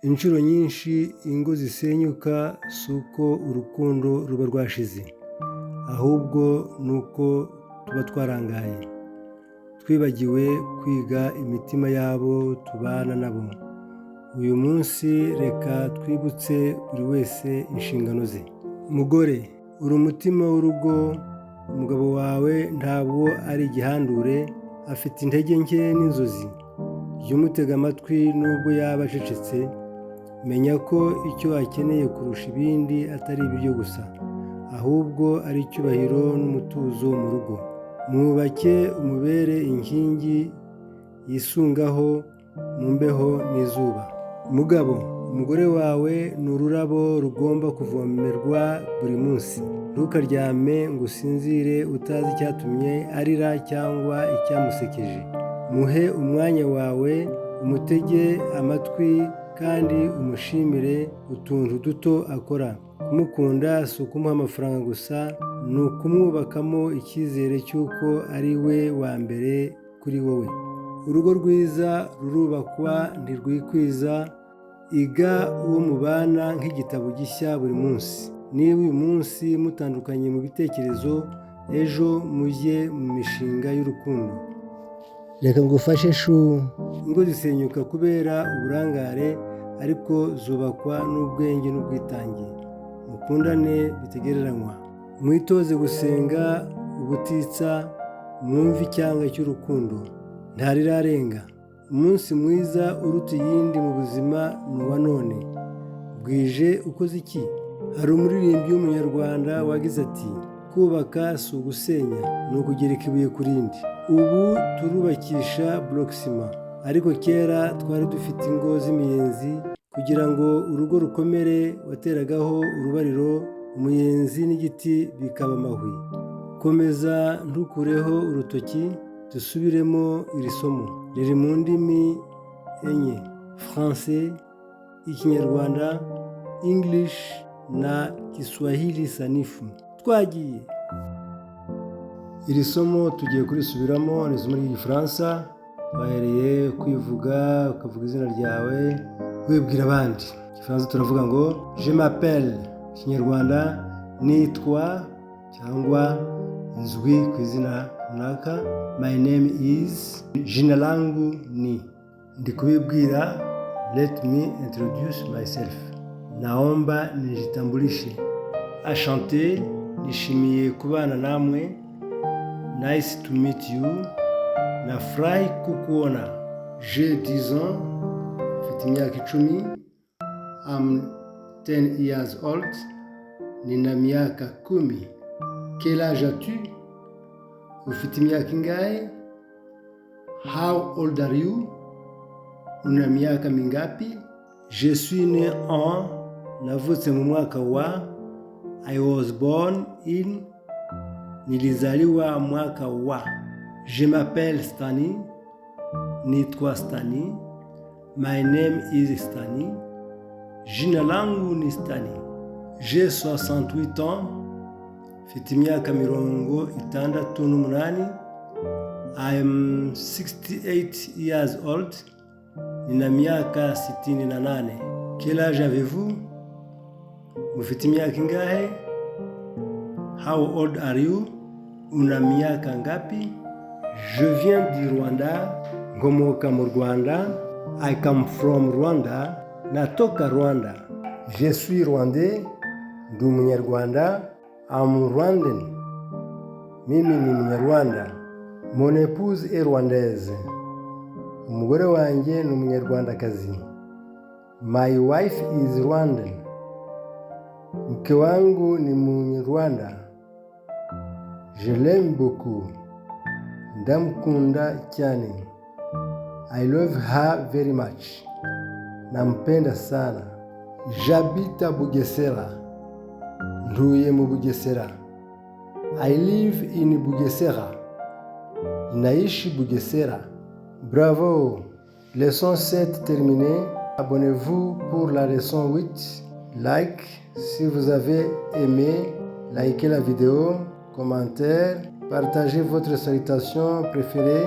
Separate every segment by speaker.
Speaker 1: Inshuro nyinshi ingo zisenyuka si uko urukundo ruba rwashize, ahubwo ni uko tuba twarangaye, twibagiwe kwiga imitima y'abo tubana nabo. Uyu munsi reka twibutse buri wese inshingano ze. Mugore, uri umutima w'urugo, umugabo wawe ntabwo ari igihandure, afite intege nke n'inzozi. Jya umutega amatwi nubwo yaba acecetse, menya ko icyo akeneye kurusha ibindi atari ibiryo gusa, ahubwo ari icyubahiro n'umutuzo mu rugo. Mwubake, umubere inkingi yisungaho mu mbeho n'izuba. Mugabo, umugore wawe ni ururabo rugomba kuvomerwa buri munsi. Ntukaryame ngo usinzire utazi icyatumye arira cyangwa icyamusekeje. Muhe umwanya wawe, umutege amatwi kandi umushimire utuntu duto akora. Kumukunda si ukumuha amafaranga gusa, ni ukumwubakamo icyizere cy'uko ari we wa mbere kuri wowe. Urugo rwiza rurubakwa, ntirwikwiza. Iga uwo mubana nk'igitabo gishya buri munsi. Niba uyu munsi mutandukanye mu bitekerezo, ejo mujye mu mishinga y'urukundo. Reka ngufashe shu. Ingo zisenyuka kubera uburangare, ariko zubakwa n'ubwenge n'ubwitange. Mukundane bitagereranywa. Mwitoze gusenga ubutitsa, mwumve icyanga cy'urukundo. Ntarirarenga. Umunsi mwiza uruta iyindi mu buzima ni uwa none. Bwije ukoze iki? Hari umuririmbyi w'Umunyarwanda wagize ati: "Kubaka si ugusenya, ni ukugereka ibuye ku rindi." Ubu turubakisha bloc ciment, ariko kera twari dufite ingo z'imiyenzi. Kugira ngo urugo rukomere, wateragaho urubariro, umuyenzi n'igiti bikaba amahwi. Komeza, ntukureho urutoki. Dusubiremo iri somo riri mu ndimi enye: Français, Ikinyarwanda, English na Kiswahili Sanifu. Twagiye. Iri somo tugiye kurisubiramo, ni isomo ry'Igifaransa. Twahereye kwivuga, ukavuga izina ryawe, wibwira abandi. Igifaransa turavuga ngo "Je m'appelle", Ikinyarwanda nitwa cyangwa nzwi ku izina runaka, my name is, jina langu ni. Ndi kubibwira, let me introduce myself, naomba nijitambulishe. Enchanté, nishimiye kubana namwe, nice to meet you, nafurahi kukuona. J'ai 10 ans, mfite imyaka 10, I'm 10 years old, nina miaka 10. Quel âge as-tu? Ufite imyaka ingahe? How old are you? Una miaka mingapi? Je suis né en, navutse mu mwaka wa, I was born in, nilizaliwa mwaka wa. Je m'appelle Stani, nitwa Stani, my name is Stani, jina langu ni Stani. J'ai 68 ans, mfite imyaka 68. I am 68 years old, nina miaka 68. Quel âge avez-vous? Mufite imyaka ingahe? How old are you? Una miaka ngapi? Je viens du Rwanda, nkomoka mu Rwanda. I come from Rwanda, natoka Rwanda. Je suis rwandais, ndi Umunyarwanda. I'm Rwandan, mimi ni Munyarwanda. Mon épouse est rwandaise, umugore wanjye ni Umunyarwandakazi. My wife is Rwandan, mke wangu ni Munyarwanda. Je l'aime beaucoup, ndamukunda cyane. I love her very much, nampenda sana. J'habite à Bugesera, ntuye mu Bugesera. I live in Bugesera, naishi Bugesera. Bravo! Leçon 7 terminée. Abonnez-vous pour la leçon 8. Like si vous avez aimé, likez la vidéo, commentaire, partagez votre salutation préférée.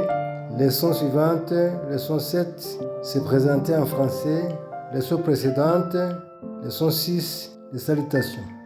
Speaker 1: Leçon suivante, leçon 7, c'est présenté en français. Leçon précédente, leçon 6, les salutations.